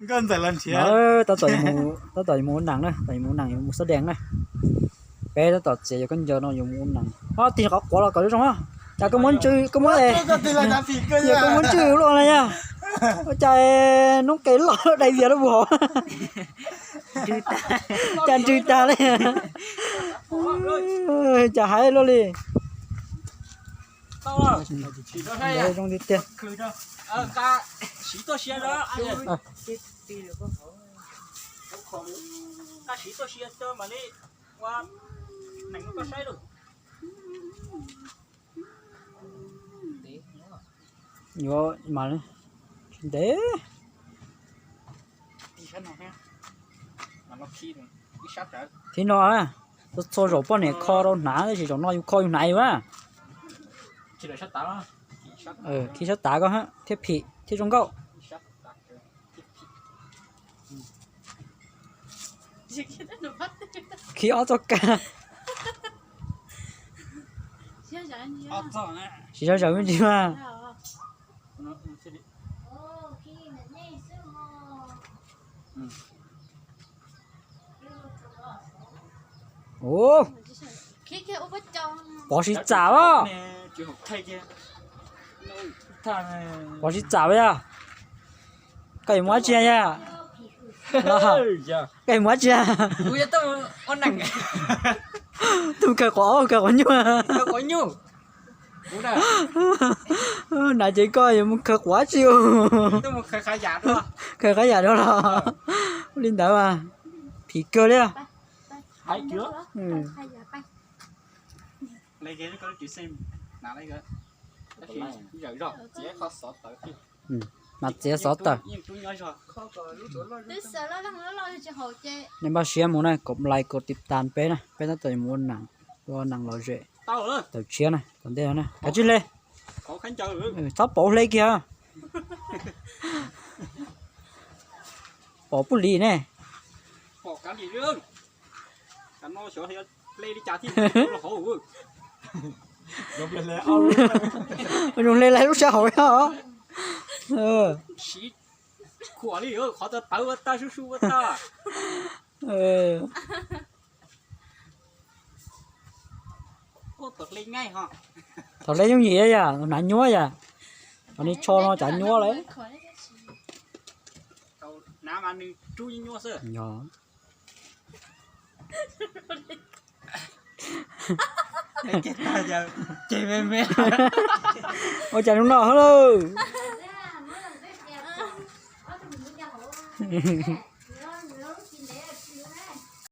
Nkauj Ntxawm los nrhiav. Tab tom, tab tom yuav mus ua nees na, tab tom yuav mus ua nees, yuav mus xab dees na. Peb tab tom txiav cov khaub ncaws no yuav mus ua nees. Ob, tig qhov quav los kom zoo zoo. Cas koj muab ntswg, koj muab, koj muab ntswg luaj na yog. Ua cas noob qes loj dai vias rau puag hauv. Cas ntswg tag li. Cas hais luaj li. Zoo tiag tiag. Yuav mas tsis ntev. Thib no, txhua zaus poj niam kho rau hnav tab sis zaum no yus kho yus hnav yus na. Khi sab tav koj thiaj phim thiaj zoo nkauj. Khi ob txoj kag. Tsis sawv sawv me ntsis mas. Ua, pov siv txam as. Pov siv txam as yog. Koj yuav mus dab tsi yog? Koj yuav mus dab tsi? Tus khaws quav, khaws quav nyuj. Nav ces koj yuav mus khaws quav dab tsi? Khaws qhov yam dua los li ntawd as. Phim kawg li. Mas txiav xov tawm. Nej npaj siab mus na, kom like kom tiv tas peb na, peb tab tom yuav mus ua nees, ua nees lom zem. Tawm tshiab na tom ntej no na, kav tsij hle. Txhob pov hle kiag. Pov puj lis ne. Zoo hle lais lub sab hauv os. Siv khuam li, qhov tawv tawv ua tag, sub sub ua tag. Thaum hle yooj yim yam, hnav nyuaj yam. Cov ni tsho no cav nyuaj lawm. Ua cas zoo no lawm.